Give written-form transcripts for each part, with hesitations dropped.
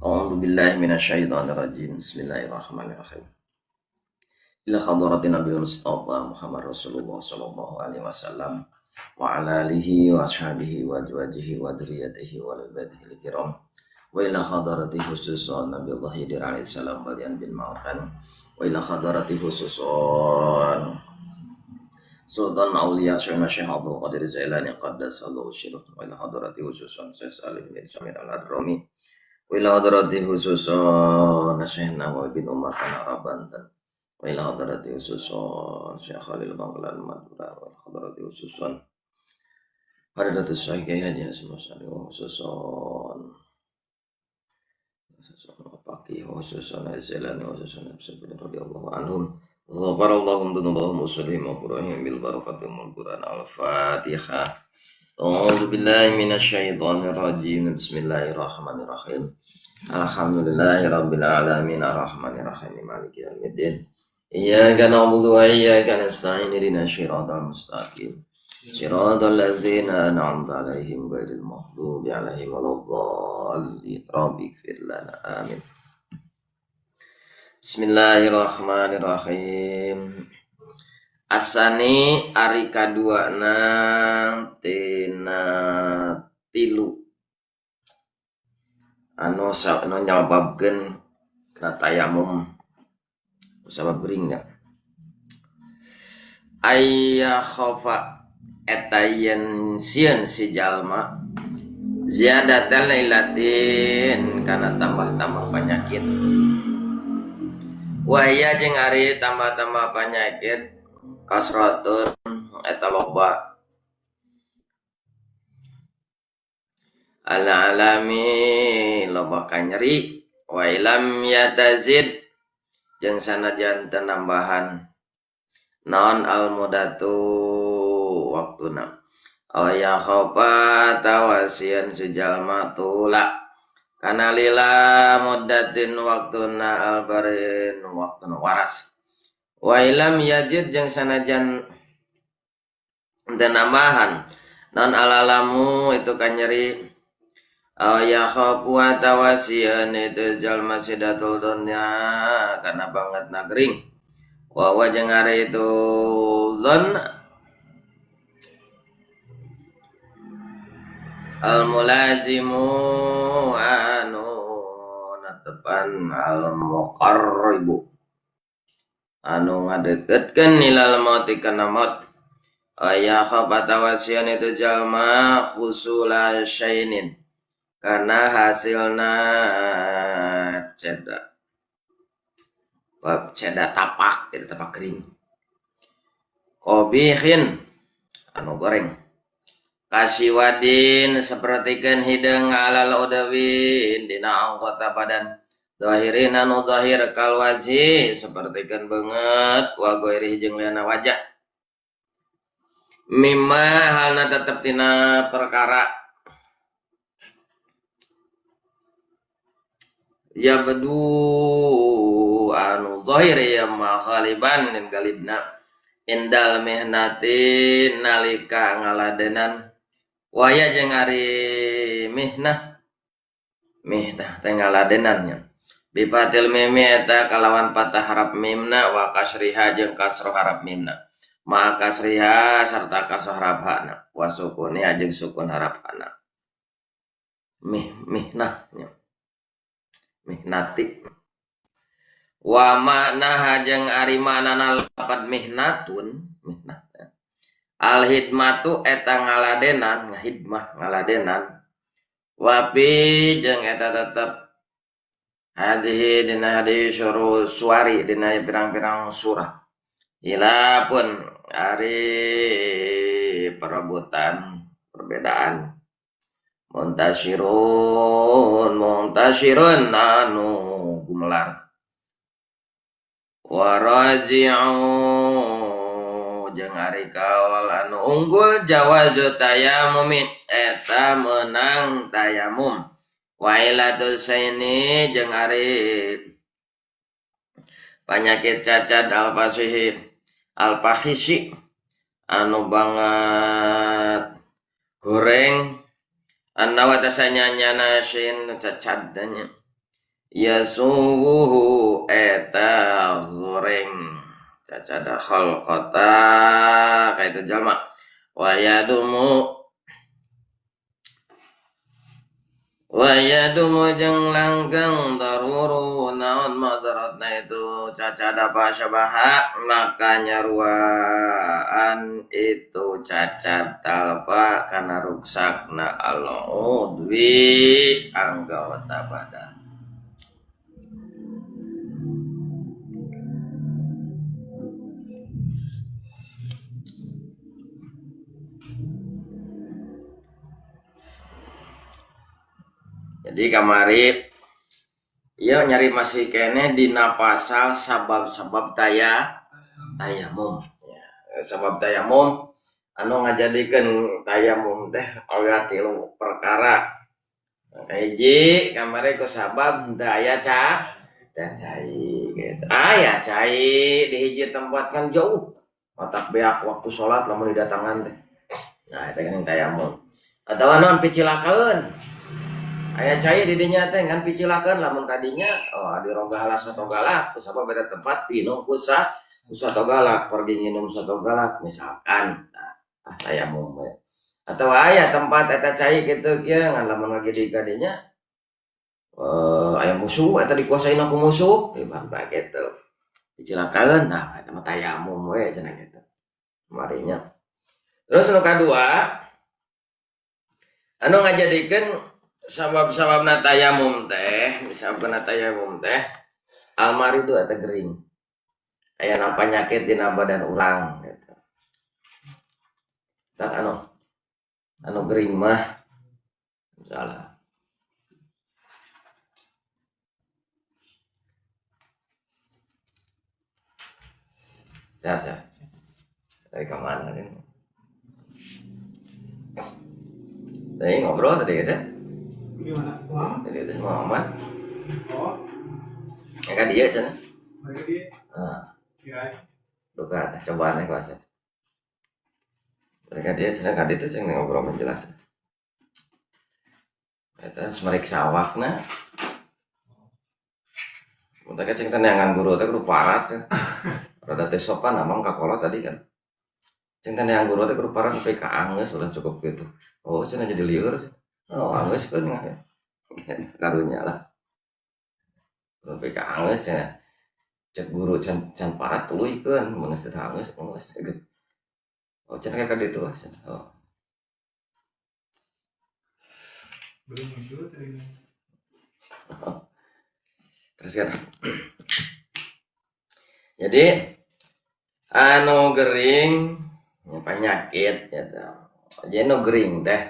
A'udzu billahi minasyaitonir rajim. Bismillahirrahmanirrahim. Ila hadratin Nabi Mustafa Muhammad Rasulullah sallallahu alaihi wasallam wa ala alihi wa ashabihi wa azwajihi wa dzurriyyatihi wa al kiram. Wa ila hadrati khususan Nabi Allah Khidir alaihi salam wal bin Ma'kan. Wa ila hadrati khususan Sultan Aulia Syekh Syekh Abdul Qadir Jailani qaddasallahu sirruh. Wa ila hadrati khususan Syekh Salim bin Samir Al-Hadrami. Wa ila hadrati khususan Syekh Nawawi bin Umar Tanah Banten. Wa ila hadrati khususan Syekh Khalil Bangkalan Madura. Wa ila hadrati khususan Hadratus Syekh Kiai Haji Hasan Asy'ari wa khususan Faqih khususan Jailani khususan Sabrin radhiyallahu anhum. Ghafarallahu dzunubahum wa sulhim wa qurahim bil barakati wal Quran. Al-Fatihah. A'udzu billahi minasyaitonir rajim. Bismillahirrahmanirrahim. Alhamdulillahi rabbil alamin arrahmanir rahim maliki yaumiddin. Iyyaka na'budu wa iyyaka nasta'in ihdinas siratal mustaqim. Siratal ladzina an'amta 'alaihim ghairil maghdubi 'alaihim waladdallin. Rabbighfir lana. Amin. Bismillahirrahmanirrahim. Asani ari kaduana tina tilu anu anu nyababkeun kana tayamum sabab geuringna. Aya khafa eta yen sieun si jalma ziyadatan lailatin kana tambah-tambah penyakit. Wahia jeung ari tambah-tambah penyakit kasratun eta loba. Ala alami loba kanyeri wa ilam yatazid jeung sanajan teu nambahan naon al mudatu waktuna. Aw ya khaufa tawasian si jalma tula kana lila muddatin waktuna albarin waktuna waras. Wa ilam yajid jeung sanajan teu nambahan non alalamu itu kanyeri. Aw ya khafu tawasian itu jalma sidatul dunya kana banget nagering. Wa wa jeung ari itu dzon al mulazimu anu natepan al muqarribu anu ngadeketkeun ilal mauti kana maut. Aya khafatawasian itu jalma khusula syainin kana hasilna ceda bab ceda tapak itu tapak kering qabihin anu goreng kasiwadin sapertikeun hideung alal udawin dina anggota badan zahirin anu zahir kal wajhi sapertikeun beungeut wa ghairihi jeung liana wajah mimma halna tetep tina perkara ya bedu anu zahir ya ma ghaliban dan galibna indal mihnati nalika ngaladenan waya jeung ari mihnah mihnah teh ngaladenan nya bifatil mimi eta kalawan patah harap mimna wa kasriha jeung kasroh harap mimna ma kasriha sarta kasroh harap hana wa sukuniha jeung sukun harap hana mihnah nya mihnati wa makna jeung ari maknana lapat mihnatun mihnah al hidmatu eta ngaladenan ngahidmah ngaladenan wapi jeung eta tetep hadhihi dina hadis suari dina pirang-pirang surah hilapun ari perebutan perbedaan muntasyirun muntasyirun anu gumelar waraji'u jeung ari kaol anu unggul jawazu tayamumi eta meunang tayamum wa ilatul saini jeung ari panyakit cacat al-fasihi al-fahisi anu banget goreng anawa tasanya nasin cacadnya Yasuhu eta goreng cacada khalqata ka itu jalma wa yadumu jeung langgeng daruru naon madaratna itu cacada pasyabaha maka nyaruaan itu cacat talpa kana ruksakna al-udwi anggota badan. Jadi kamari ieu nyari masih keneh dina pasal sabab-sabab tayamum. Ya, sabab tayamum anu ngajadikeun tayamum teh aya 3 perkara. Hiji kamari ku sabab henteu aya cai gitu. Aya cai di hiji tempat kan jauh. Otak beak waktu salat lamun didatangan teh. Nah, eta geuning tayamum. Atawa naon picilakaeun. Aya cai di dinya teh ngan picilakeun lamun kadinya oh dirogahala sato galak ku sabab eta tempat pinuh ku sato galak pergi nginum sato galak misalkan. Nah, tayamum we. Atau aya tempat eta cai kitu kieu ngan lamun ngagede kadinya aya musuh eta dikuasain ku musuh ibarat kitu. Picilakaeun nah eta mah tayamum we cenah kitu. Marinya. Terus nu kadua anu ngajadikeun sabab-sababna tayamum teh, sababna tayamum teh almaridu eta gering. Aya penyakit dina badan urang gitu. Tak anu gering mah salah. Sehat. Dari kemana ini? Tadi ngobrol tadi guys ya? Gimana? Wah. Tadi itu Muhammad. Oh. Ya kan dia cina. Mereka dia. Ah. Iya. Duka teh cobaan nya kuasa. Mereka dia cina kan itu cina ngobrol menjelaskan. Eta meriksa awakna. Mun teh cing teh neangan guru teh kudu parat ya. Rada teh sopan amang ka kolot tadi kan. Cing teh neangan guru teh kudu parat sampai ka anggeus ulah cukup gitu. Oh cenah jadi lieur sih. Oh anggeus kan ya. Karunya lah. Sampai ka anggeus ya. Cek guru can parat tuluykeun mun geus teh anggeus geus gitu. Oh cenah ka ditu ah cenah. Oh. Belum muncul tadi. Terus kan. Jadi anu gering penyakit gitu. Jadi anu gering teh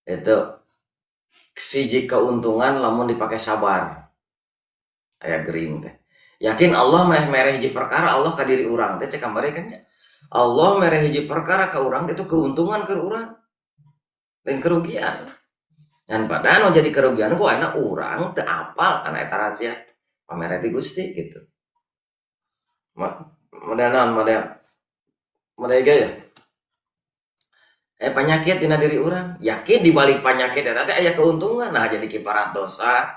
itu siji keuntungan lamun dipakai sabar. Aya gering teh. Yakin Allah meh mereh hiji perkara Allah ka diri urang teh cek kamari kan nya. Allah mereh hiji perkara ka urang itu keuntungan ke urang. Lain kerugian. Dan padahal nu jadi kerugian ku ayeuna urang teu apal kana eta rahasia pamere ti Gusti gitu. Model naon model gaya. Penyakit dina diri urang, yakin di balik penyakit eta teh aya keuntungan, nah jadi kiparat dosa.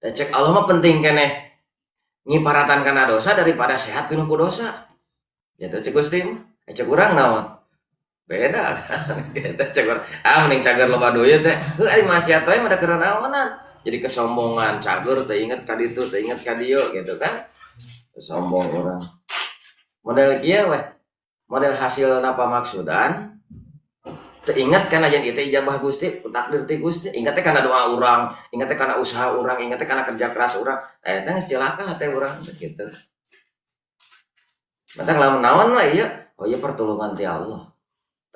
Da cek Allah mah penting keneh ngiparatan kana dosa daripada sehat pinuh ku dosa. Gitu cek Gusti mah. Cek urang naon? Beda kan. Gitu cek urang. Ah mending cager loba duit teh. Heuh ari maksiat we mah da keur naonan. Jadi kesombongan cager teh inget ka ditu, teh inget ka dieu gitu kan. Sombong orang. Model kieu weh. Model hasil napa maksudan? Teringat kana yang itu ijabah Gusti, takdir ti Gusti, ingat teh kana doa urang, ingat teh kana usaha urang, ingat teh kana kerja keras urang. Eta geus cilaka hate urang gitu. Matak lamun naon mah ieu, oh ieu pertolongan ti Allah.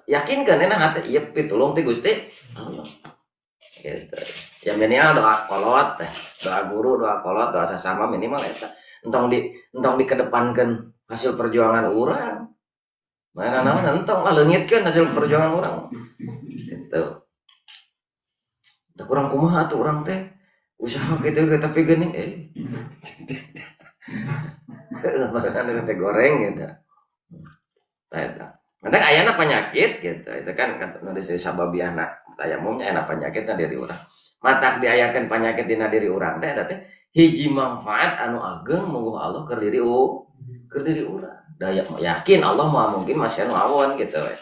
Yakinkeun enak hate ieu pitulung ti Gusti Allah. Gitu. Ya minimal doa kolot teh, doa guru, doa kolot, doa sasama minimal eta. Entong dikedepankeun hasil perjuangan urang. Mana naon entong lah leungitkeun hasil perjuangan urang. Gitu. Da kurang kumaha atuh urang teh. Usaha kitu tapi geuning Barengan teh goreng gitu. Tah eta. Mantap ayana penyakit gitu. Itu kan nulis sababiahna tayamumnya enak penyakitna dari urang. Matak diayakeun panyakit dina diri urang teh eta teh hiji manfaat anu ageng mungguh Allah keur diri keur diri urang. Da yakin Allah mah mungkin masih anu awon gitu we.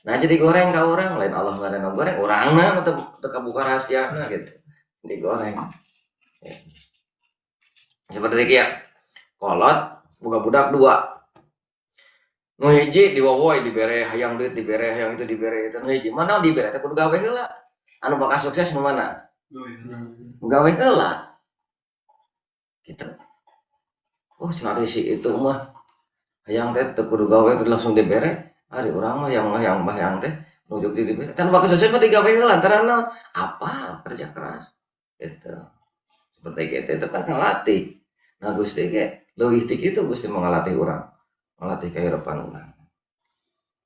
Nah jadi goreng ka urang lain Allah mah nu goreng urangna nu teu kabuka rahasiana gitu. Digoreng. Ya. Seperti kieu. Kolot boga budak dua. Nu hiji diwawoy dibere hayang duit dibere hayang itu dibere itu nu hiji mana dibere teh kudu gawe heula. Anu bakal sukses nu mana? Gawe heula. Gitu. Oh cenah si itu mah hayang teh teu kudu gawe kudu langsung dibere. Ari urang mah yang hayang mah hayang teh nujuk di dibere. Kan bakal sukses mah digawe heula antara naon? Apa kerja keras. Gitu. Seperti gitu itu kan ngelatih. Nah Gusti ge leuwih ti kitu Gusti mah ngalatih urang. Melatih kehidupan urang.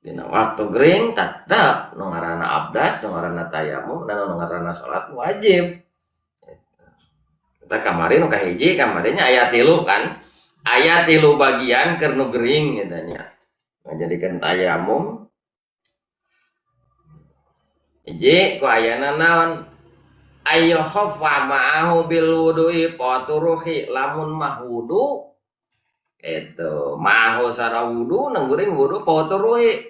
Dina waktu gering tetap nu ngaranna abdas, nu ngaranna tayamum, dan nu ngaranna salat wajib. Gitu. Kita kamari nu kahiji kamarinya aya 3 kan. Aya 3 bagian keur nu gering gitu nya. Ngajadikeun tayamum. Hiji ku ayana naon? Ayo khaffa ma'ahu bil wudu'i paturuhi lamun mah wudu itu mahu sara wudu nangguring wudu paturuhi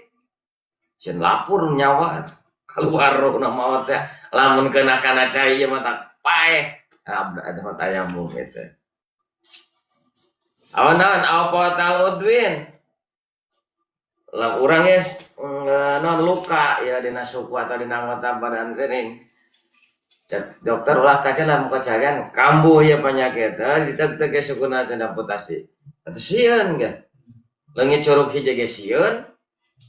sieun lapur nyawa keluar rohna maot teh lamun kena kana cai ieu mah tak paeh abda eta mah tayamum gitu. Awan naon apa tal udwin lah urang geus naon luka ya dina suku atau dina anggota badan geuning. Cek dokter ulah kaca lah muka cagan kambuh ya penyakit ditek-tek ge sukuna cenah amputasi. Atuh sieun ge. Leungit curug hiji ge sieun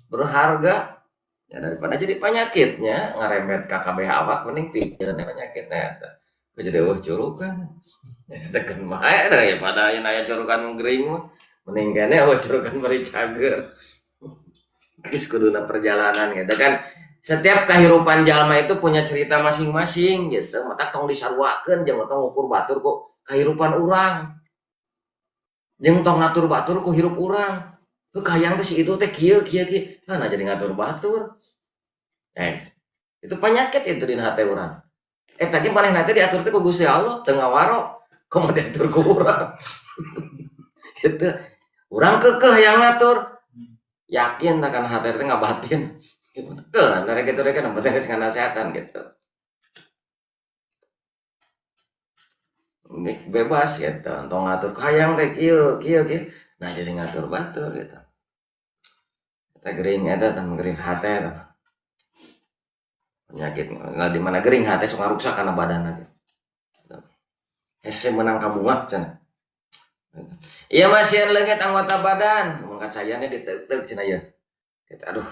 berharga ya daripada jadi penyakitnya ngarembet ka kabeh awak mending pikeun penyakitnya eta. Jadi eueuh curukan. Teken bae daripada aya aya curukan gering mah mending kene eueuh curukan bari cager. Geus kuduna perjalanan gitu kan. Setiap kehidupan jalma itu punya cerita masing-masing gitu. Mata tong disaruakeun jeung tong ngukur batur ku kehidupan urang. Jeung tong ngatur batur ku hirup urang. Heuh kahayang teh si itu teh kieu kieu kieu. Nah jadi ngatur batur. Itu penyakit itu dina hate urang. Eta ge manehna teh diatur teh ku Gusti Allah teu ngawaro. Komo diatur ku urang. Gitu. Urang keukeuh hayang ngatur. Yakin akan hate teh ngabatin. Gitu. Keuh, dari gitu deh kan penting geus nganasehatan gitu. Ini bebas gitu, tong ngatur hayang teh kieu kieu kieu. Nah jadi ngatur batur gitu. Eta gering eta teh gering hate eta. Penyakit. Nah di mana gering hate sok ngaruksak kana badanna gitu. Hese menang ka bunga cenah. Ieu mah sieun leungit anggota badan, mun kacayane diteuk-teuk cenah ieu. Gitu aduh.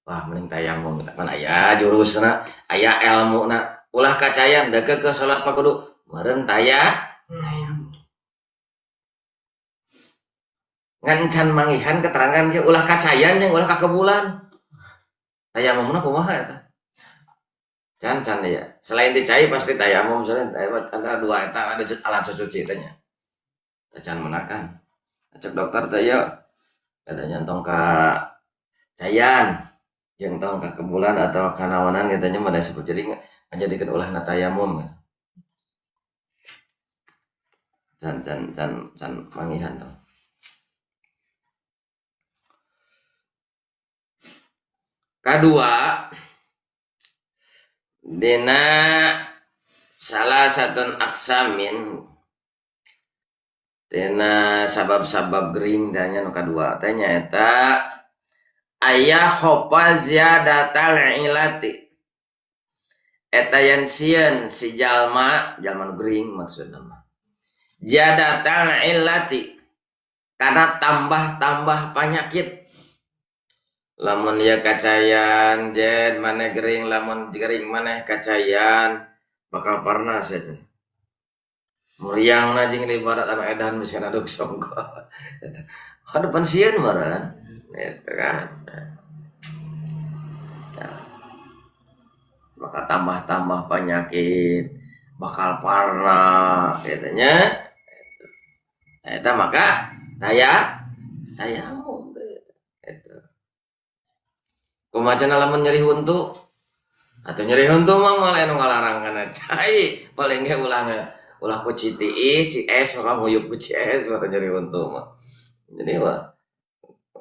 Wah mending tayamum kan aya jurusna, aya elmuna. Ulah kacayan da keukeuh salat mah kudu meureun tayamum. Ngan can manggihan keterangan ge ulah kacayan jeung ulah kakebulan. Tayamumna kumaha eta? Can can ya. Selain dicai pasti tayamum soalnya antara dua eta ada alat cuci teh nya. Can menakan. Cek dokter teh ieu katanya tong ka cayan jeung tong ka kebulan atau kanaonan katanya mah da sebut jadi ngajadikeun ulah na tayamum. Can can can can manggihan tong. Kadua dina salah satun aksamin dina sabab-sabab gering tanya nu kadua teh nyaeta aya khofa ziyadatal ilati eta yen sieun si jalma jalma nu gering maksudna mah ziyadatal ilati karena tambah-tambah penyakit. Lamun ieu kacayan jen maneh gering lamun gering maneh kacayan bakal parnas ya cenah. Muriangna jeung ibarat anu edan bisa naduk songko. Aduh pan sieun meureun. Gitu kan. Nah, maka tambah-tambah penyakit bakal parna gitu nya. Nah, eta maka tayamum gitu. Kumaha cenah lamun nyeri huntu? Atau nyeri huntu mah moal anu ngalarang kana cai, paling ge ulah ku citiis, si es mah nguyup ku ci es mah nyeri huntu mah. Jadi wah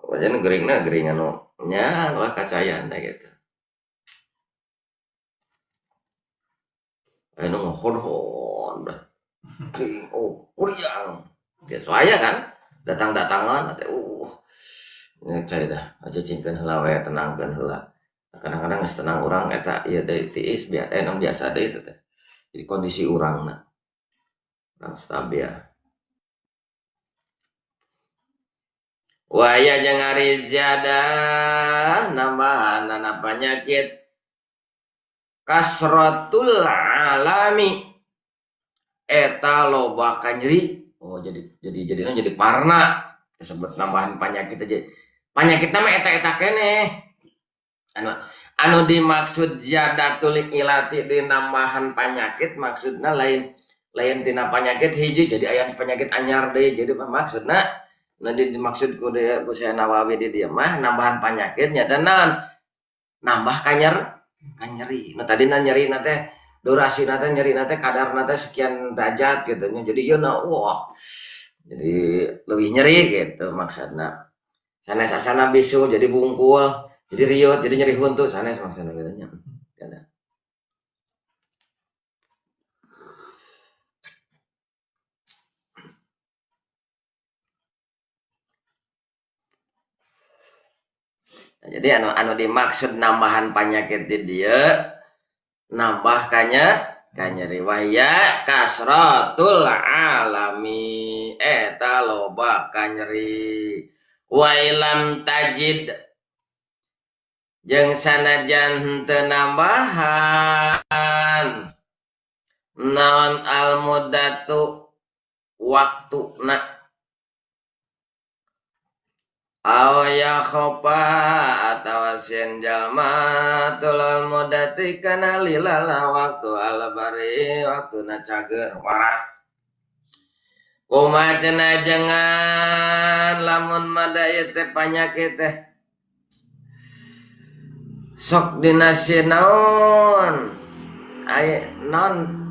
wajan geringna gering anu nya ulah kacayan teh gitu. Anu ngehon-hon dah. Gering oh kuriang. Ya soalnya kan datang-datangan teh cai dah aja cingkeun heula we tenangkeun heula. Kadang-kadang geus tenang urang eta ieu deui tiis biasa deui teh. Jadi kondisi urangna urang stabil. Waya jeung ari ziyadah nambahanana penyakit kasratul alami eta loba kanyeri. Oh jadi parna disebut nambahan penyakit aja. Penyakitna mah eta-eta keneh. Anu dimaksud ziyadatul ilati di nambahan penyakit maksudna lain tina penyakit hiji jadi aya penyakit anyar deui. Jadi maksudna nah dimaksud ku Syekh Nawawi di dieu mah nambahan penyakit nya naon nambah kanyeri. Nah tadi nyeri teh durasi teh nyeri teh kadar teh sekian derajat gitu nya. Jadi ieu na wah jadi leuwih nyeri gitu maksudna. Sanes asana bisu jadi bungkul, jadi riut, jadi nyeri huntu sanes maksudna gitu nya. Nah, jadi anu dimaksud nambahan penyakit di dieu nambah kanyeri wahya kasratul alami eta loba kanyeri wa ilam tajid jeung sanajan henteu nambahan naon al muddatu waktuna aw ya khofa atawa sieun jalma tulul mudati kana lilala waktu albari waktuna cager waras. Kumaha cenah jangan lamun mada ieu teh panyakit teh sok dina sieun naon aya naon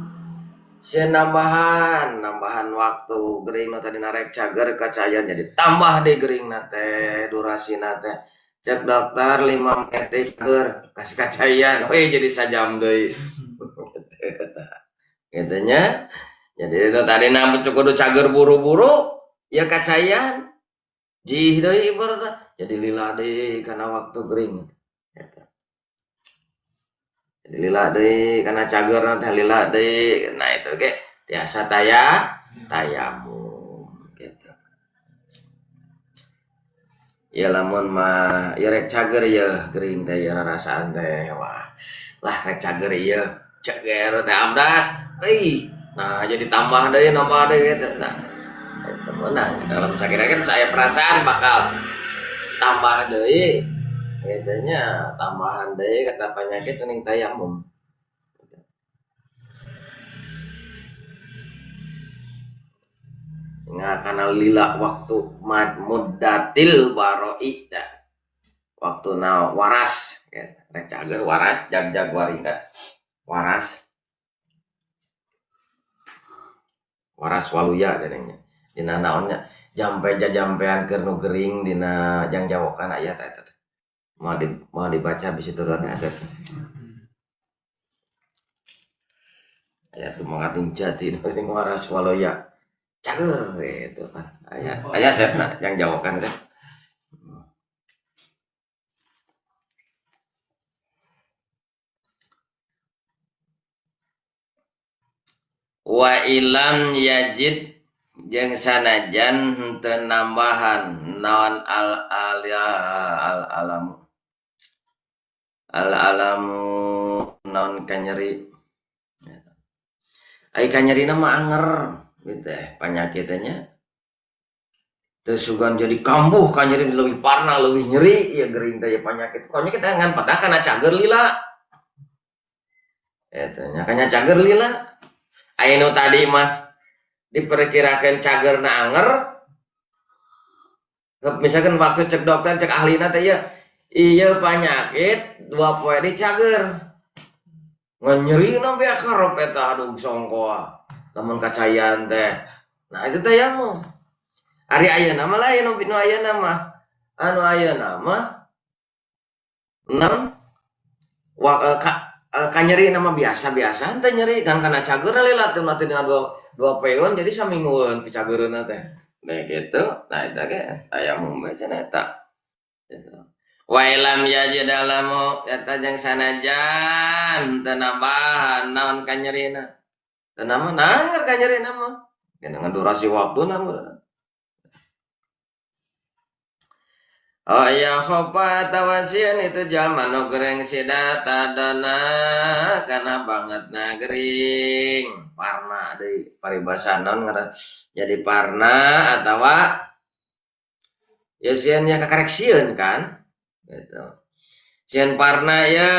sieun nambahan waktu gering nu tadi narek cager kacayan jadi tambah deui geringna teh durasina teh cek dokter 5 menit deui cager kasih kacayan we jadi sajam deui kitu nya. Jadi itu tadi na kudu cager buru-buru ya kacayan jih deui ibaratna jadi lila deui kana waktu gering eta. Jadi lila deui kana cagerna teh lila deui. Nah itu ge tiasa tayamum gitu. Ya lamun mah ya rek cager ya gering teh ya rarasaan teh wah lah rek cager ieu cager teh amdas euy. Nah jadi tambah deui nambah deui gitu. Nah itu menang dalam sakira kan saya perasaan bakal tambah deui gitu nya tambahan deui kata penyakit mending tayamum. Nggak karena lila waktu muddatil baroi dah. Waktu na waras ya, rek cager waras jag-jag waringka waras. Waras waluya jadinya. Dina naonnya jampe jajampean keur nu gering dina jangjawokan aya ta eta teh. Moal dibaca bisi turunna asep. Aya tuh mangating jati nu waras waluya. Cager gitu kan. Aya asepna jangjawokan teh. Wa ilam yajid jeung sanajan henteu nambahan naon al alamu al alamu naon kanyeri ai kanyerina mah anger gitu teh panyakitnya teu sugan jadi kambuh kanyeri leuwih parna leuwih nyeri ieu gering teh panyakit pokoknya kita ngan pada kana cager lila eta nya kana cager lila. Anu tadi mah diperkirakan cagerna anger. Misalkan waktu cek dokter cek ahlina teh ieu penyakit 2 poe di cager. Ngan nyerina be karep eta aduh songkoa. Lamun kacayan teh. Nah itu tayamum. Ari ayeuna mah lain nu ayeuna mah. Anu ayeuna mah naon kanyeri nama biasa-biasa henteu nyeri kan kana cager lila teh mati dina dua peun jadi saminggueun picagereunna teh. Nah gitu, nah eta ge tayamum we cenah eta. Gitu. Wa ilam yajid alamu eta jeung sanajan teu nambahan naon kanyerina. Teu nambah nangger kanyerina mah. Dengan durasi waktuna mah. Oh ya khofa tawasieun itu jalma nu gering sida tadona kana bangetna gering. Parna deui paribasa naon ngaran jadi parna atawa ya sieun nya kakarek sieun kan gitu. Sieun parna ya.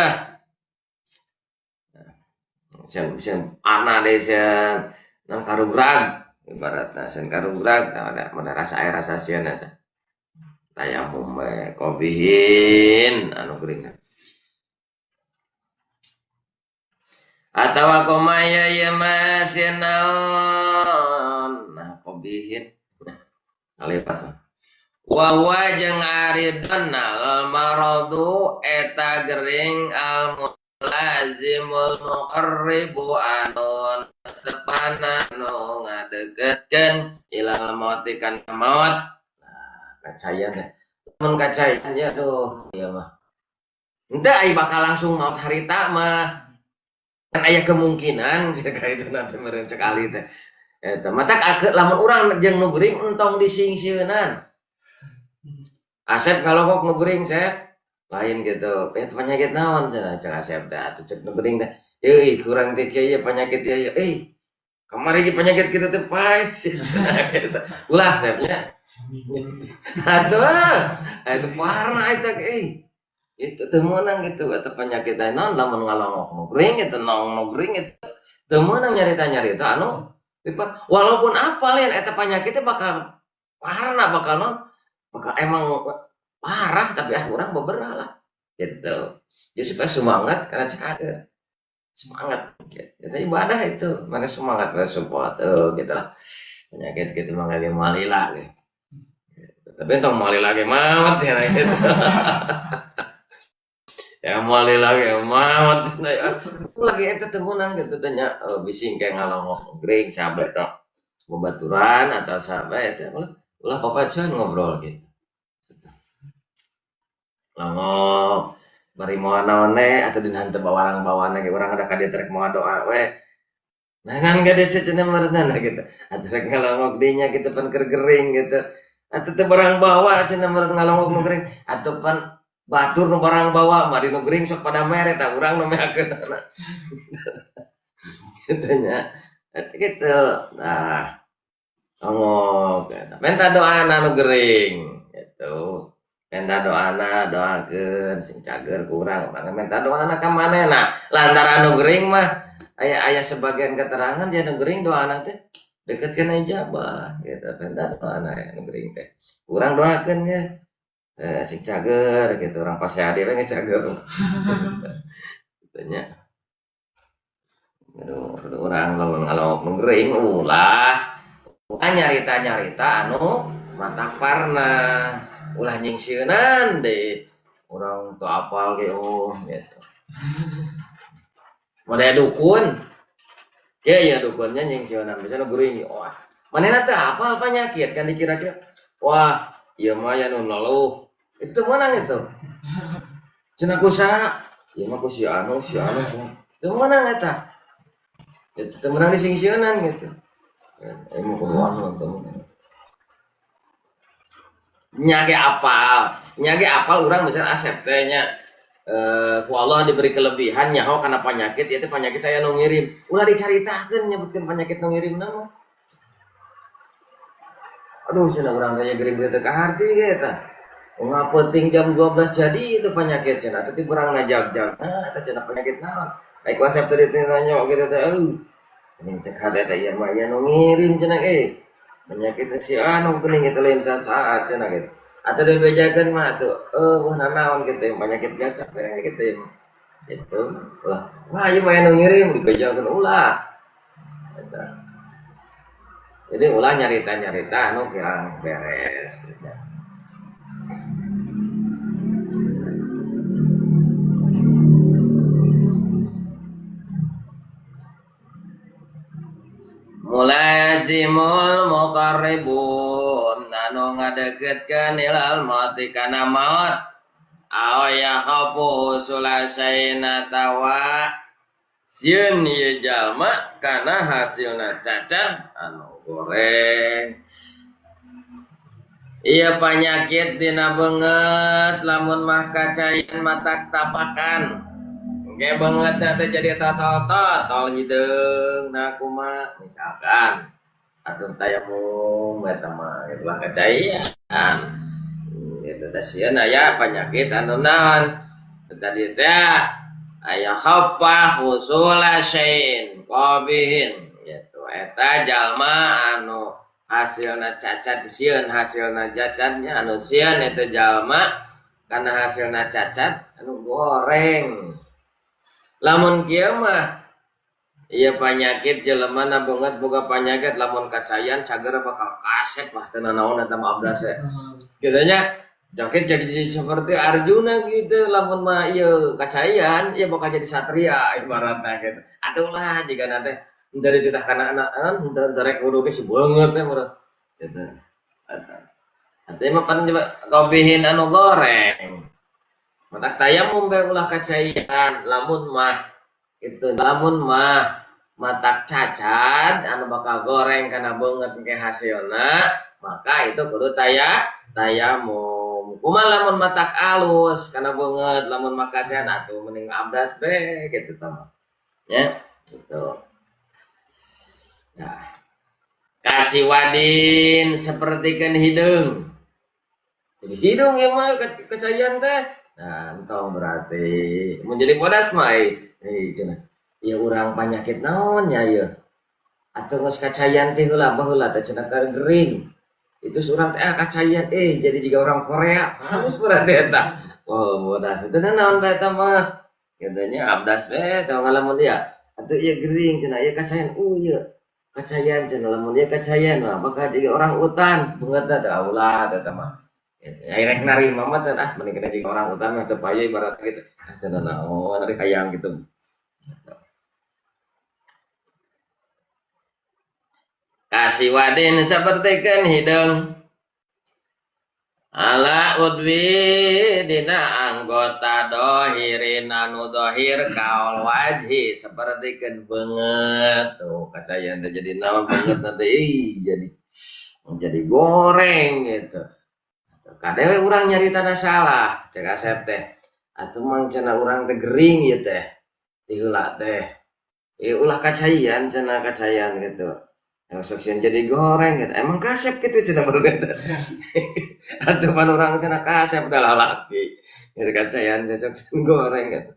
Sieun parna deui sieun naon karugrag ibaratna sieun karugrag mana rasa air rasa sieun eta. Tayamum we kobihin anu gering. Atawa komaya ieu mah sieun naon? Nah kobihin. Kalipat. Wa huwa jeung aridun al maradu eta gering al mulazimul muqarribu anu tepana anu ngadeukeutkeun ilal mauti kana maut. Kacayan teh. Mun kacayan ya aduh ieu mah. Henteu ai bakal langsung maut harita mah. Kan aya kemungkinan jika itu nanti meureun cek ahli teh. Eta matak lamun urang jeung nu gering entong disingsieunan. Asep ngalongok nu gering Sep. Lain gitu. Penyakit naon cenah cek Asep teh atuh cek nu gering teh. Euy kurang teh kieu ieu penyakit ieu euy. Kamari ge penyakit kitu teh paes cenah gitu. Ulah Sepnya. Atuh, itu parna eta euy. Itu teu meunang gitu eta penyakit teh naon lamun ngalongok nu gering eta naon nu gering eta teu meunang nyarita-nyarita anu walaupun apal ya eta penyakitnya bakal parna bakal naon bakal emang parah tapi ah urang beberapa lah gitu. Jadi supaya semangat karena cager. Semangat gitu. Jadi ibadah itu mana semangat mana support gitu lah. Penyakit gitu mah ge malila gitu. Tapi entong malila ge maot ya gitu. Ya malila ge maot. Nah, ya, lagi eta teu meunang gitu teh nya bising kayak ngalongok gering sahabat tok. Babaturan atau sahabat eta ulah papacuan ngobrol gitu. Longok bari moal naon we atuh dina henteu bawarang bawana ge urang ada ka dieu rek moal doa we. Nah ngan gade cenah meureunna gitu. Atuh rek ngalongok dinya gitu pan keur gering gitu. Atuh teu barang bawa cenah meureun ngalongok nu gering atuh pan batur nu barang bawa mah di nu gering sok pada mere tah urang nu meakeunana. Kitu nya. Eta kitu. Nah longok eta. Menta doana nu gering gitu. Menta doana doakeun sing cager ku urang, urang menta doana ka manehna. Lantaran nu gering mah aya sebagian keterangan dia nu gering doana teh deket kana ijabah gitu. Menta doana nu gering teh. Urang doakeun nya sing cager gitu, urang pasea we geus cager. Kitu nya. Aduh, urang lamun ngalongok nu gering ulah nyarita-nyarita anu matak parna. Ulah nyingsieunan deh urang teu apal ge oh gitu. Model dukun. Kieu ya dukunnya nyingsieunan bisa nu gering wah. Manehna teu apal penyakit kan dikira-kira wah ieu mah aya nu neluh. Itu teu meunang itu. Cenah ku saha? Ieu mah ku si anu, si anu, si anu. Teu meunang eta. Itu teu meunang disingsieunan gitu. Emang kudu anu teu meunang. Nyage apal urang misalnya Asep teh nya ku Allah diberi kelebihan nyaho kana penyakit ieu teh penyakit aya nu ngirim. Ulah dicaritakeun nyebutkeun penyakit nu ngirimna mah. Aduh cenah urang teh gering teh kaharti ge eta. Ngapeuting jam 12 jadi itu penyakit cenah teh urang ngajagjag. Nah eta cenah penyakit naon? Ai ku Asep teh nanya kitu teh euy. Geuning cek hate teh ieu mah aya nu ngirim cenah euy. Penyakit si anu geuning eta lain saat cenah gitu. Atau dibejakeun mah atuh eueuh nanaon kitu penyakit biasa penyakit kitu. Gitu lah. Wah, ieu mah anu ngirim dibejakeun ulah. Eta. Jadi ulah nyarita-nyarita anu kirang beres gitu. Mulazimul muqarribun anu ngadeukeutkeun ilal mauti kana maut aw yakhafu sulasaina tawa sieun ieu jalma kana hasilna cacat anu goreng. Ieu panyakit dina beungeut lamun mah kacayan matak tapakan. Oke banget nanti jadi totol-totol hideung nah kumaha misalkan atuh tayamum eta mah ulah kacaian gitu da sieun aya penyakit anu naon tadi teh aya khafa husula syai'in qabihin gitu eta jalma anu hasilna cacat sieun hasilna cacatnya anu sieun eta jalma kana hasilna cacat anu goreng. Lamun kieu mah ieu panyakit jelema na beungeut boga panyakit lamun kacayan cager bakal kasep lah teu nanaon eta mah abdas teh. Kitu nya jangkit jadi seperti Arjuna gitu lamun mah ieu kacayan ieu bakal jadi satria ibaratna gitu. Aduh lah jigana teh dari titah kana anak henteu rek wudu ge si beungeut teh meureun gitu. Eta. Atuh mah pan kobihin anu goreng. Matak tayamum bae ulah kacaian lamun mah itu lamun mah matak cacat anu bakal goreng kana beungeut ke hasilna maka itu kudu tayamum. Kumaha lamun matak alus kana beungeut lamun mah kacayan atuh mending abdas be kitu tah mah. Nya gitu. Nah, kasiwadin sapertikeun hideung. Jadi hidung ieu mah kacaian teh. Nah, entong berarti menjadi bodas mah cenah. Ieu urang panyakit naon nya ieu? Atuh geus kacayan teh heula baheula teh cenah gering. Itu surang teh kacayan jadi jiga orang Korea. Halus berarti eta. Oh, bodas. Itu naon bae eta mah? Katanya abdas bae teh ngalamun dia. Atuh ieu gering cenah ieu kacayan. Ieu kacayan cenah lamun ieu kacayan mah bakal jadi orang utan. Beungeut teh ulah eta mah. Ya rek narima mah teh ah mending kena jadi orang utan mah teu payu ibarat gitu. Cenah naon ari hayang gitu. Kasiwadin sapertikeun hideung ala udwi dina anggota dohirin anu dohir kaol wajhi sapertikeun beungeut tuh kacayan teh jadi naon beungeut teh jadi goreng gitu. Kadewe urang nyari tanah salah cek Asep teh atuh mang cenah urang teh gering ieu teh ti heula teh ulah kacayan cenah kacayan gitu. Yang sok sieun jadi goreng gitu. Emang kasep gitu cenah baru teh. Atuh pan urang cenah kasep da lalaki. Gitu kacayan teh sok sieun goreng gitu.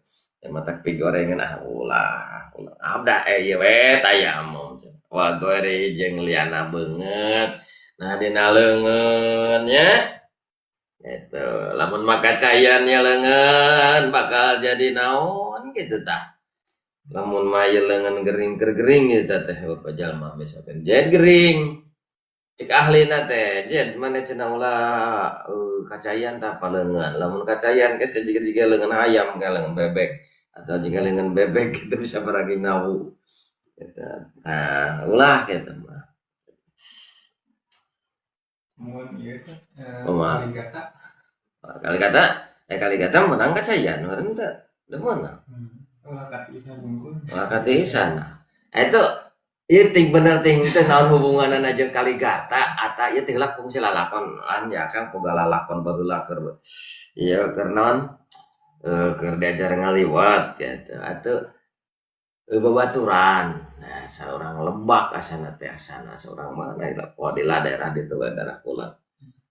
Ya matak pi gorengan ah ulah ulah abda ieu we tayamum cenah. Wa gore jeung liana beungeut. Nah dina leungeun nya. Gitu. Lamun maka cayannya leungeun bakal jadi naon gitu tah. Lamun mah ieu leungeun gering keur gering gitu teh bapak jalma misalkan jadi gering. Cek ahlina teh jen mana cenah ulah kacayan tah paleungeun. Lamun kacayan geus jiga-jiga leungeun ayam ka leungeun bebek atau jiga leungeun bebek gitu bisa baragi nau. Gitu. Nah, ulah gitu mah. Mun ieu teh Kumaha? Kaligata. Kaligata, kaligata menang kacayan, meureun teh. Teu meunang. Ulah katiisan unggul. Ulah katiisan. Nah, itu ieu ting bener ting teh naon hubunganna jeung kaligata ata ieu teh heula kungsi lalakon an ya Kang boga lalakon baheula keur ieu keur naon keur diajar ngaliwat gitu. Atuh babaturan. Nah, saurang lebak asana teh asana saurang mana lah poe di daerah ditu we daerah kula.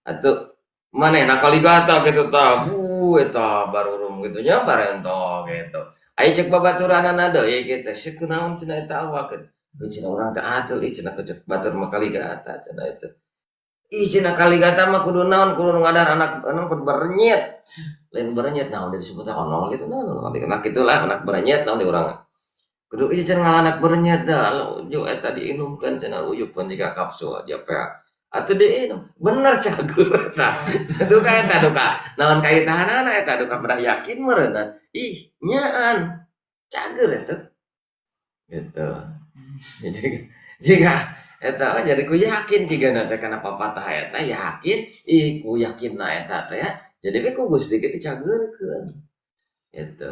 Atuh manehna kaligata kitu tah. Eta barurum kitu nya barento kitu. Aya cek babaturanana deui kitu. Sieun kunaon cenah eta awak kitu. Heuh cenah urang teh atuh ih cenah cek batur mah kaligata cenah itu. Ih cenah kaligata mah kudu naon kudu ngadar anak naon kudu berenyit. Lain berenyit naon disebutnya onol gitu naon anak itulah anak berenyit naon di urang. Kudu ieu cenah anak berenyit dah ju eta diinumkeun cenah uyupkeun jiga kapsul aja pe. Atuh diinum bener cagur eta. Duka eta duka naon kaitahanana eta duka pernah yakin meureunna. Ih nyaan cager eta. Gitu. Jika eta jadi ku yakin jigana teh kana papatah eta yakin ih ku yakinna eta teh ya. Jadi we ku Gusti ge dicageurkeun. Gitu.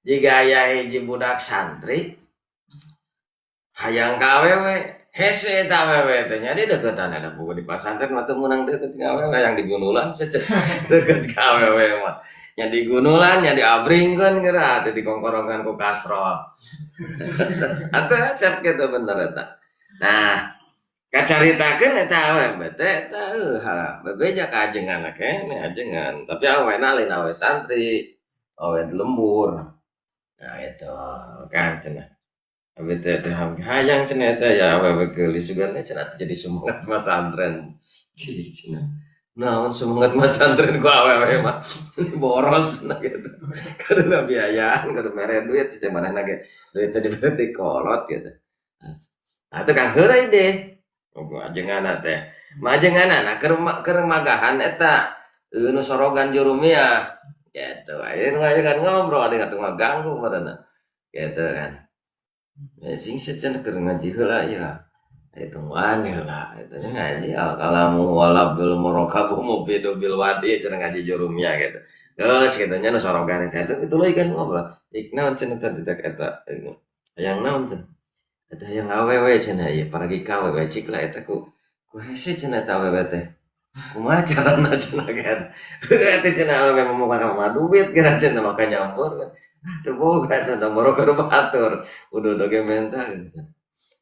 Jika aya hiji budak santri hayang ka awewe hese eta awewe teh nya deukeutan ada buku di pasantren mah teu meunang deukeut ka awewe yang digunulan deukeut ka awewe mah. Nya digunulan nya diabringkeun geura teh dikongkorongan ku kasrol. Atuh resep kitu bener eta. Nah, kacaritakeun eta awewe teh eta heuh bebeja ka ajengan keneh ajengan, tapi awena lain awe santri, awe lembur. Nah itu kan cenah. Abi teh teh hayang cenah eta ya awewe geulis sugan teh cenah jadi semangat masantren. Cih cenah. Naon semangat masantren ku awewe mah boros nah gitu. Kudu ngabiayaan, kudu mere duit cenah manehna ge duit teh dibere ti kolot gitu. Atuh kan heureuy deh. Ajenganna teh. Majenganna keur magahan eta nu sorogan jurumiyah gitu. Ayeuna ngajengan ngobrol ade atuh ngaganggu badanna. Gitu kan. Ya sing secenah keur ngaji heula ya. Hitungan heula eta nya ngaji al kalamu wala bil murakabu mufidu bil wadi cenah ngaji jurumiyah gitu. Geus kitu nya nu sorogan eta itu leuy kan ngobrol. Ik naon cenah teh tidak eta hayang naon cenah. Eta hayang awewe cenah ieu paragi ka awewe cik lah eta ku hese cenah eta awewe teh. Kumaha carana cenah kitu. Eta cenah awewe mah mah duit geura cenah maka nyampur kan. Ah teu boga cenah boro keur batur. Udah ge menta gitu.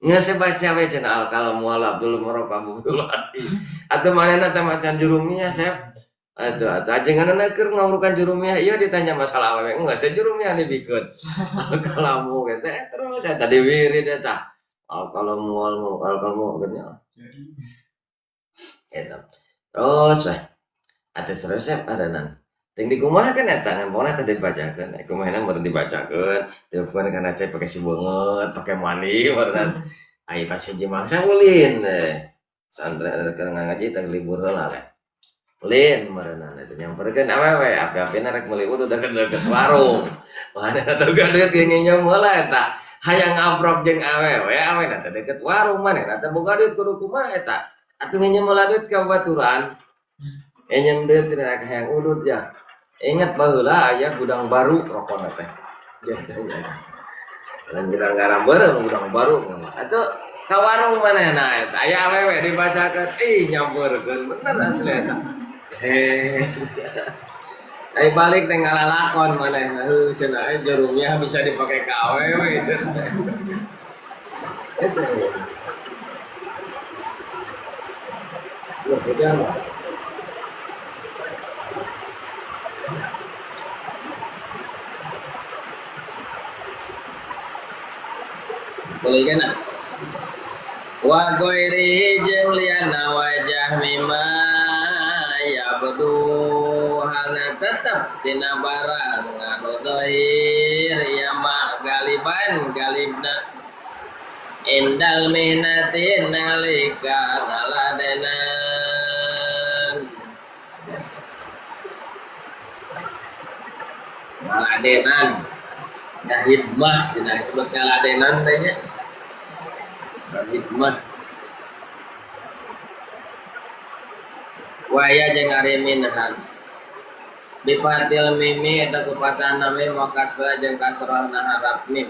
Geus baca we cenah al kalamu wala abdul murakabu bil wadi. Atuh manehna teh macan jurumiyah sep. Atuh atuh ajenganna keur ngawurukan jurumiyah ieu ditanya masalah awewe geus jurumiyah dibikeun. Al kalamu teh terus eta diwirid eta. Al kalamu al kalamu geunya. Eta. Terus we. Atuh terus we parenan. Ting dikumahakeun eta ngempona teh dibacakeun. Kumaha meureun dibacakeun, telepon kana cai pake si beungeut, pake mandi meureun. Ai pas hiji mangsa ulin teh. Santren keur ngaji teh libur heula we. Ulin meureunna teh nyamperkeun awewe, api-apina rek meuli udud deket-deket warung. Manehna teh boga duit ge nginjem heula eta. Hayang ngabrok jeung awewe, awena teh deket warung manehna teh boga duit kudu kumaha eta. Atuh nginjem heula duit ka babaturan. Nginjem duit cenah hayang udud ya. Ingat baheula aya gudang baru rokona teh. Gitu ya. Lain gudang garam beureum, gudang baru. Atuh ka warung manehna eta aya awewe dibacakeun, ih nyampeurkeun bener asli eta. Heh. Ai balik teh ngalalakon manehna, heuh cenah euy jurumiyah bisa dipake ka awewe cenah. Eta. Loh, hujan. Boleh kan? Wa ghairi jeung liana wajah mimma yabdu halna tetep dina barang anu zahir ya ma galiban galibna indal mihnati nalika ngaladenan ngaladenan ngahidmah dina disebut ngaladenan teh nya. Hikmah waya jeung ari minhan bifatil mimi eta kupatahna mim wa kasra jeung kasrahna harap mim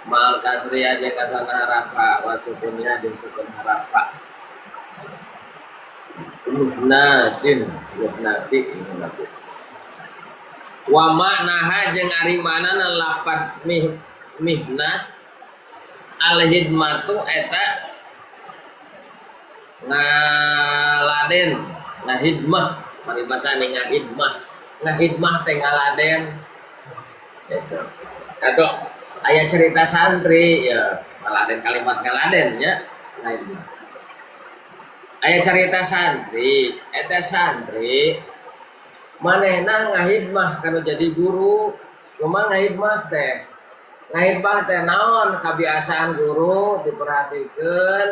mal kasri jeung kasrahna harap ha wa sukunnya jeung sukun harap ha mihnatin mihnati mihnati wa ma'naha jeung ari manana lafaz mihnah al hidmatu eta ngaladen ngahidmah paribasane ngahidmah ngahidmah teh ngaladen gitu. Atau aya cerita santri ya ngaladen kalimat ngaladen nya ngahidmah. Aya carita santri, eta santri manehna ngahidmah kanu jadi guru, kumaha ngahidmah teh? Ngahidmah teh naon kabiasaan guru diperhatikeun,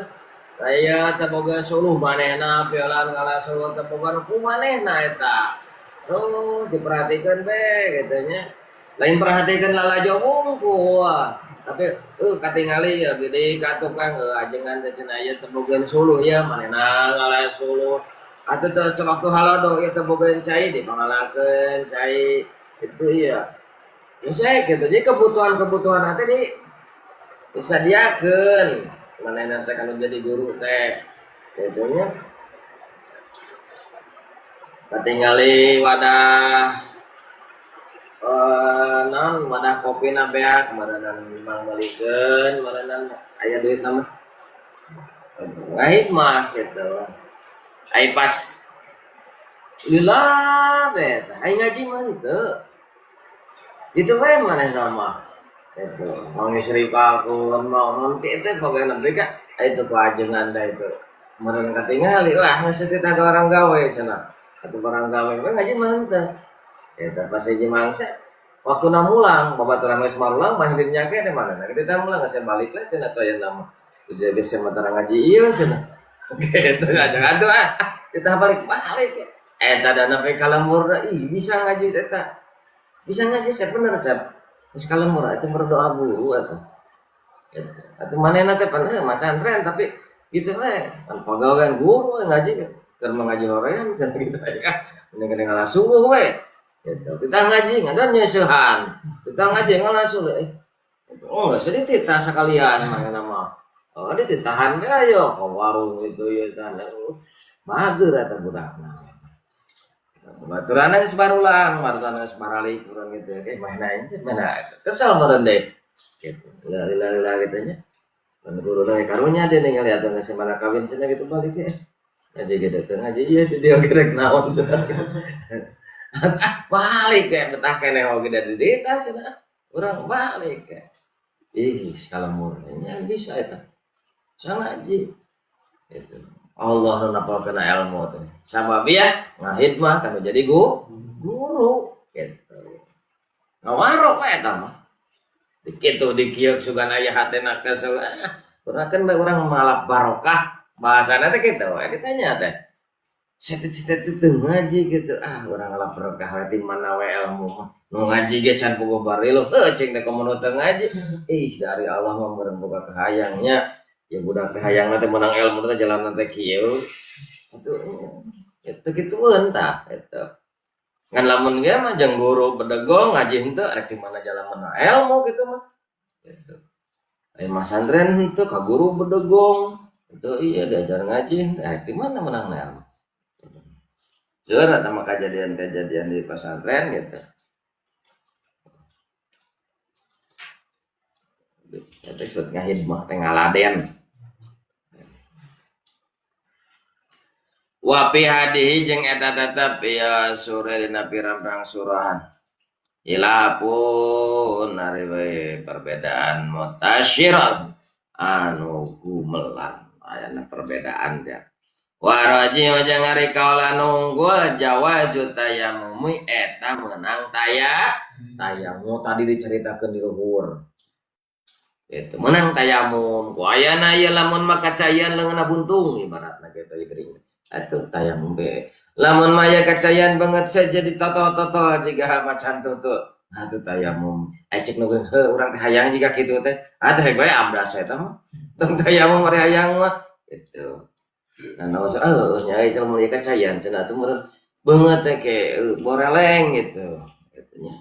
aya teh boga suluh manehna piolan ngalah suluh teh boga ku manehna eta. Terus diperhatikeun be kitu nya. Lain perhatikeun lalajo wungkul, tapi katingali ya gede ka tukang ajengan teh cenah ieu teh boga suluh ya manehna ngalah suluh. Atuh teh waktu halodo ieu teh boga cai dipangalakeun cai itu iya. Saya gitu. Jadi kebutuhan-kebutuhan nanti di disadiakeun manehna teh kalau jadi guru teh kitu nya. Katingali wadah naon wadah kopina beak meureunnan mangmeulikeun meureunnan aya duit mah ngahidmah gitu. Ai pas lila teh ai ngaji mah henteu. Itu we manehna mah. Itu mangisrikakeun naon teh teh pokokna bega ai teu ku ajengan da itu. Meureun katingali wah geus teh ka orang gawe cenah. Atuh barang gawe we ngaji mah henteu. Eta pas hiji mangsa waktuna mulang babaturan geus marulang mah hidup nya keneh manehna kitu teh mulang geus balik we cenah teh aya nama. Jadi geus sementara ngaji ieu cenah. Gitu aja atuh ah kita balik-balik. Eta da nepi ka lembur ih bisa ngaji eta. Bisa ngaji saya bener saya. Geus ka lembur itu berdoa guru atuh. Gitu. Atuh manehna teh pan masantren tapi gitu we kan pagawean guru ngaji keur ngaji hoream cenah gitu ya. Mending ngalah suluh we. Gitu. Kita ngaji ngadan nyeusehan. Kita ngaji ngalah suluh. Oh enggak sedih titah sekalian manehna mah. Oh dititahan we ayo ke warung gitu ya kan. Mager eta budakna. Baturan geus barulang, baturan geus baralik urang gitu ya. Kayak main aja, main aja. Kesel meureun deh. Gitu. Lila-lila gitu nya. Dan guru teh karunya dia ningali atuh geus mana kawin cenah gitu balik ya. Ngaji gitu teh ngaji ieu si dia gerek naon. Ah, balik kayak betah keneh oge da di ditah cenah. Urang balik ya. Ih, salamur nya bisa eta. Bisa ngaji. Gitu. Allah nu napalkeun ilmu teh. Sabab ya ngahidmah kanu jadi guru gitu. Ngawarok we eta mah. Dikitu dikieu sugan aya hatena kesel. Urang kan bae urang malap barokah bahasana teh kitu we ditanya teh. Setet-setet teu ngaji gitu. Ah urang ngalap berkah we di mana we ilmu mah. Nu ngaji ge can puguh barilo heuh cing teh komo nu teu ngaji. Ih dari Allah mah meureun boga kahayangnya. Ya budak teh hayangna teh meunang ilmu teh jalanna teh kieu. Atuh eta kitueun tah eta. Ngan lamun ge mah jeung guru bedegong ngaji henteu rek di mana jalan meunang ilmu kitu mah. Gitu. Aya masantren henteu ka guru bedegong. Itu iya diajar ngaji rek di mana meunang ilmu. Seueur eta mah kejadian-kejadian di pesantren gitu. Eta disebut ngahidmah teh ngaladen. Wa fi hadihi jeung eta tetep ieu surah dina pirang-pirang surahan. Hilafun ari we perbedaan mutasyirat anu gumelar ayana perbedaan teh. Wa raji jeung ari kaula nunggul jawazu tayamumi eta meunang tayamum tadi diceritakeun di luhur. Gitu meunang tayamum ku ayana ieu lamun mah kacayan leungeunna buntung ibaratna kitu ieu geuring. Atuh tayamum be. Lamun mah aya kacayan banget saja ditoto-toto jiga macan tutu. Atuh tayamum. Ai cek nu heuh urang teh hayang jiga kitu teh. Atuh hek bae abdas eta mah. Tong tayamum ari hayang mah gitu. Nah, naon heuh nya euy lamun ieu kacayan cenah atuh meureun beungeut teh ke boreleng gitu. Gitu nya.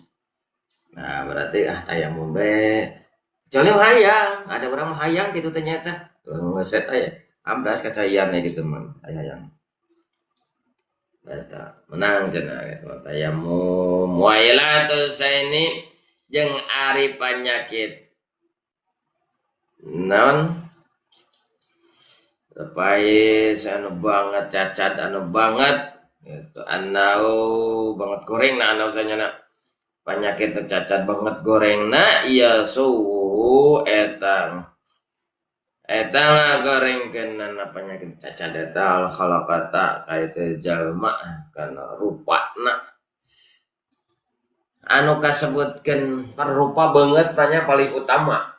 Nah, berarti ah tayamum be. Kecuali hayang, ada orang mah hayang kitu teh nya eta. Geus eta ya. Abdas kacayan gitu mah hayang. Eta menang cenah gitu tayamum wailatu saini jeung ari panyakit naon lepais anu banget cacat anu banget gitu anau banget gorengna anau sanyana panyakit cacat banget gorengna ieu suhu eta Eta ngagorengkeunana penyakit cacat eta al khalaqata ka itu jalma kana rupana anu kasebutkeun rupa beungeut tanya paling utama.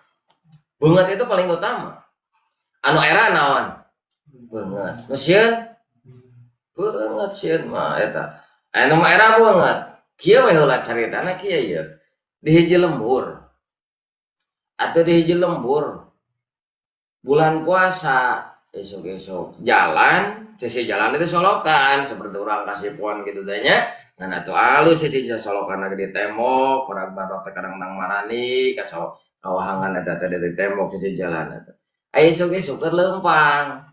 Beungeut itu paling utama. Anu era naon? Beungeut. Nu sieun? Beungeut sieun mah eta. Anu mah era beungeut. Kieu we heula caritana kieu ieu. Di hiji lembur. Atau di hiji lembur bulan puasa esok-esok jalan, sisi jalan itu solokan seperti orang kasih pon gitu tanya. Ngan atuh alus sisi solokan lagi di tembok, kurang barok teh kadang nang marani kasok kawahangan eta teh di tembok sisi jalan eta. Aya esok-esok keur leumpang.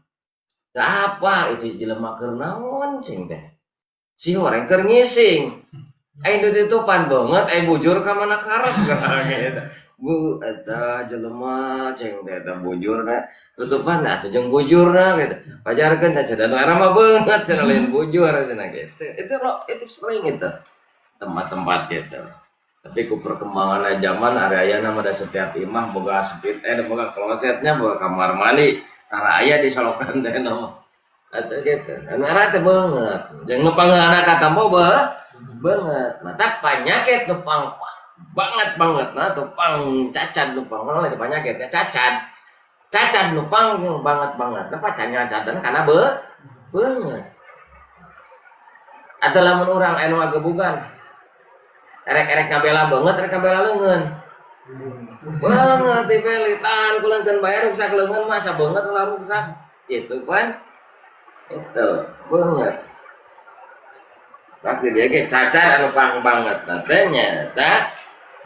Teu apal itu jelema keur naon cing teh. Si horeng keur ngising. Aya nu ditutupan beungeut aya bujur ka mana karep gitu. Bu eta jelema cing teh eta bujurna tutupan atuh jeung bujurna gitu. Pajarkeun teh cenah nu era mah beungeut cenah lain bujur cenah gitu. Itu lo itu sering itu tempat-tempat gitu. Tapi ku perkembangan zaman ari ayeuna mah da setiap imah boga sepit boga klosetnya boga kamar mandi tara aya di solokan teh no. Atuh gitu. Anu era teh beungeut. Jeung nu pangeunana katampo beungeut. Matak panyakit nu pang banget banget nah tuh pang cacat nu pang lagi penyakit ya cacat. Cacat nu pang banget banget. Nah pacannya cacan karena beungeut. Atau lamun urang anu ngagebugan erek-erek ngabela beungeut erek ngabela leungeun. Beungeut dipeli tahan kuleungkeun bae ruksak leungeun masa beungeut ulah ruksak. Gitu kan. Itu beungeut. Tapi dia ge cacat anu pang banget teh nya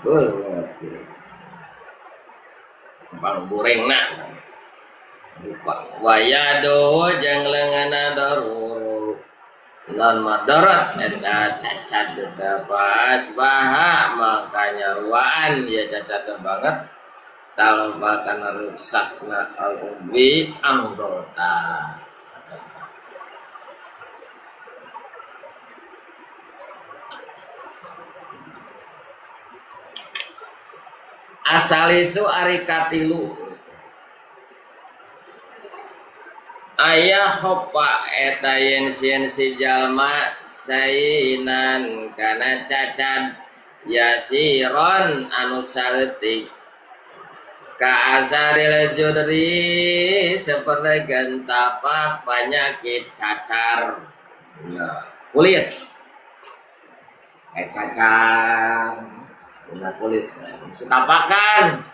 beungeut. Pang gorengna. Wayado jeung leungeunna daruru. Lan madarat eta cacat eta pasbaha makanya ruaan ya cacat banget talba kana ruksakna al-umbi anggota. Asalisu ari katilu aya khopa eta yen sieun si jalma sainan kana cacat yasiron anu saeutik ka azaril judri seperti gentapak penyakit cacar nah, kulit cacar nah, kulit setapakan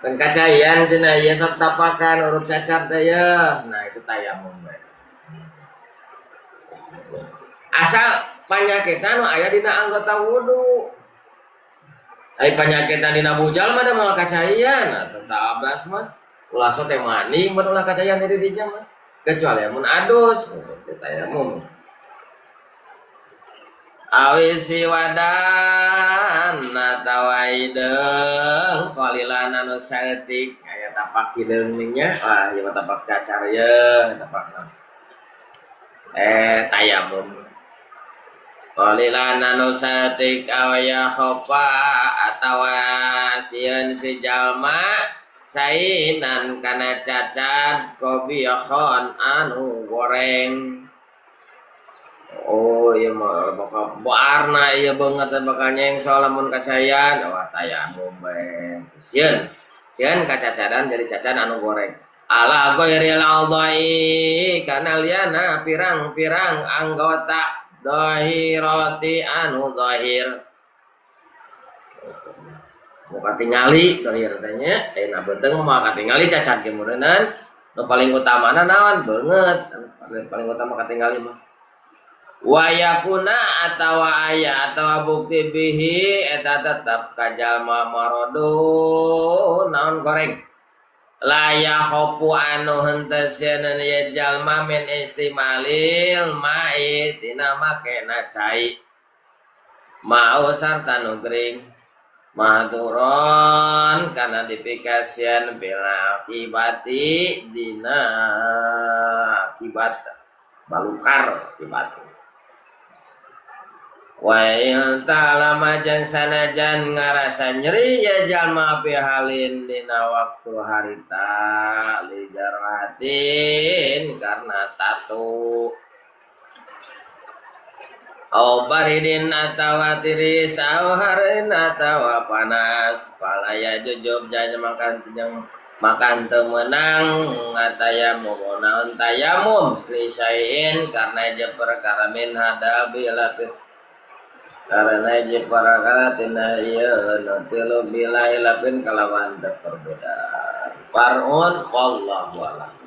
kan kacayan cenah ieu sok tapakan urut cacar teh ya. Nah itu tayamum bae. Asal panyakitan nu aya dina anggota wudu. Ai panyakitan dina bujal mah da moal kacayan atuh tabas mah. Ulah sok teh mani mun ulah kacayan di dinya mah. Kecuali mun adus teh tayamum. Awi siwadan atawa hideung qalilan anu saeutik aya tapak hideung nya wah ieu mah tapak cacar ye tapak tayamum qalilan anu saeutik awaya khofa atawa sieun si jalma sainan kana cacat qobikhon anu goreng. Oh iya mah bakal warna iya banget bakal nyengsol lamun kacayan wah tayamum bae. Sieun sieun kacacadan jadi cacan anu goreng. Ala ghairil adai kana liana pirang-pirang anggota zahirati anu zahir. Mau katingali zahir teh nya ayeuna beuteung mah katingali cacat ge meureunnan. Nu paling utamana naon beungeut paling utama katingali mah. Wayakuna atawa aya atawa bukti bihi eta tetep ka jalma marodo naon goreng la yakhofu anu henteu sieun ye jalma min istimalil mai tina makena cai mau sarta nu gering mahduron kana dipikasian bila akibati dina akibat balukar akibat. Wa in ta'lama jeung sanajan ngarasa nyeri ya jalma fi halin dina waktu harita li jarhatin karena tatu au baridin atawa tiris au harin atawa panas palaya jujub janya makan jeung makan teu meunang ngatayamum naon tayamum slisain karena je perkara min hada bilapit karena je perkara tina ieu nu tilu bila ilapin kalawan teu perbedaan. Far'un wallahu a'lam.